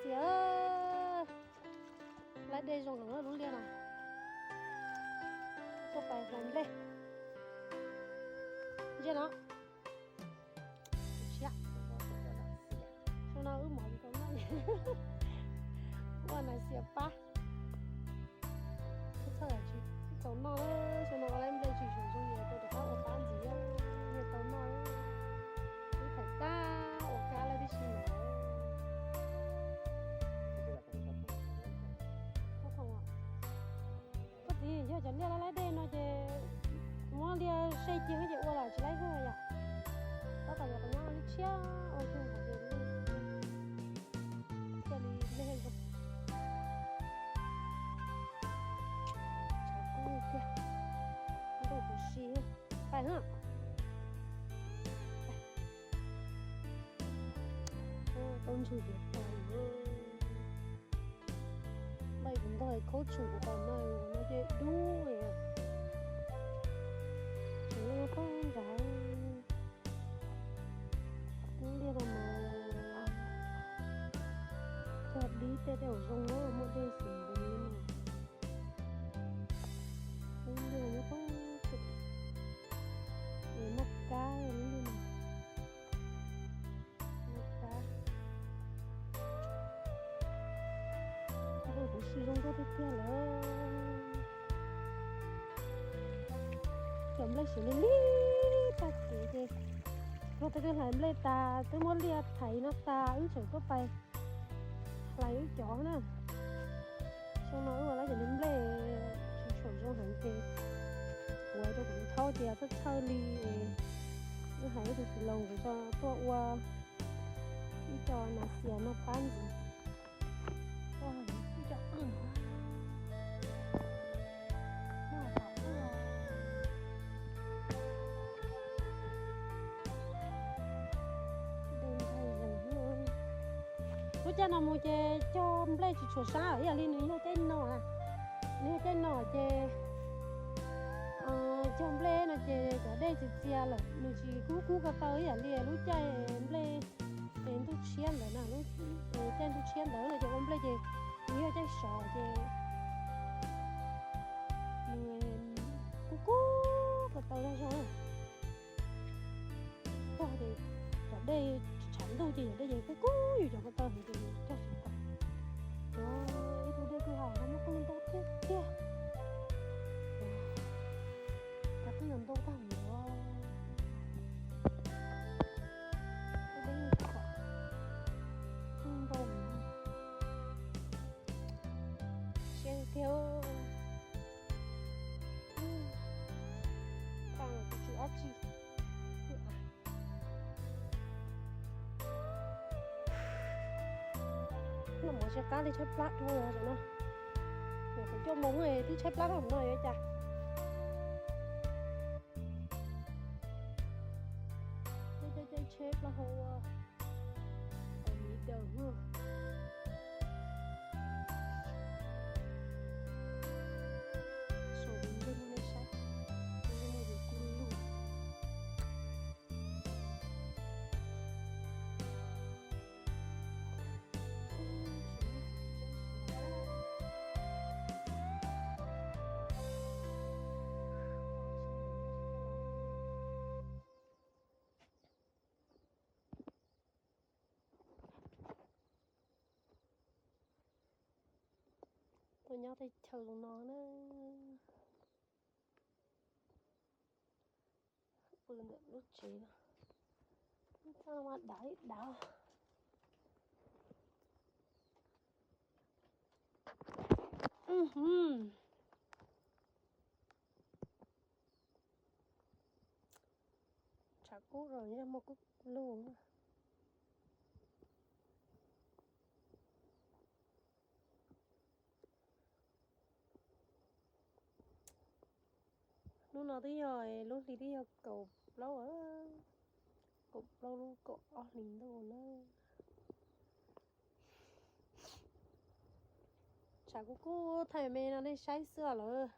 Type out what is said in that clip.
Yog, lawv de zoo heev lub liaj no. Tuaj pais hlais nplej. Ntsia no. Xyoo no wb mov tsis tau noj, ua nas xias pab. Txhawj txhawj tsis tau noj, xyoo no ua lawv nplej tsis tshua zoo, nyias tau rov qab ua pab ntxiv, nyias tau noj. Wb tham tag ua kab lawm tib si no. Koj txiv, yog cov liaj lab laib dej no ces muab liaj sej cia ces ua los tsis laib hwj yom. Tab tom yog qhov nyob lub tshiab ua kawg hov ces thiaj li nplej zoo. Tshav kub tiag, ntuj kuv si pais hab. Tau ntswg tias pais. Npaj kuv ntog khaub tshum kuv tom no, no ces dub li. Tseem yuav poob nrad. Lub liaj no mas cog dib tej tej zaum zoo na, muaj dej xwb nkaus li no. Lub liaj no nyob poob xwb, es noj kab lub liaj no. Noj kab. Kuv si zoo nkauj tiag tiag lawm. Cov nplej siav li li tag kev ces thaum twb hlais nplej tas, twb muab liaj thaiv no tas, wb tseem tuaj pais hlais wb cov na. Xyoo no wb ua lawv cov niag nplej tsis tshua zoo heev ces kuv hais rau kuv tus thaub tias txhawj txhawj li es wb hais wb tus txiv laus nkawd tso tuaj ua ib co nas xias no pab ntxiv. Ib co qwj. Lub caij no mus ces cog nplej tsis tshua sab ib yam li nws yog caij no, nws yog caij no ces cog nplej no ces cov dej txias txias lawm nws tsis kub kub ko taw ib yam li lub caij nplej es ntuj tshiab ntawd na, lub caij ntuj tshiab ntawd no ces ua nplej ces nws yog caij sov ces nws kub kub ko taw zog zog. Cog ces cov dej tsis tshav ntuj ces cov dej ces kub kub yus cov ko taw heev ces cog tsis tau. Ib tug dej kwj ha no muaj qwj ntau tiag tiag. Cov qwj ntau tag npaum. Dej kom qwj ntau. Siab tiag. Tag los tsis tsw dab tsi. Noj mov tshaib plab li tshaib plab dhau los no. Nyuam qhuav cuaj moos twb tshaib plab dhau no yuav cas. Caij caij caij tsheb plaub hau ua, hau miv daws na. Saum ntej muaj nej saib, ntej muaj yus kuj lug. Tuaj nyob tej chaw zoo no na. Pw ntawm lub tsev no. Txaj mas dav ib dav. Tshav kub los yog muaj kub lug. Hnub no twb yog lub hli twb yog kaum plaub, kaum plaub lub kaum ob hlis ntuj na. Tshav kub kub thaij me no nej saib xwb lawm.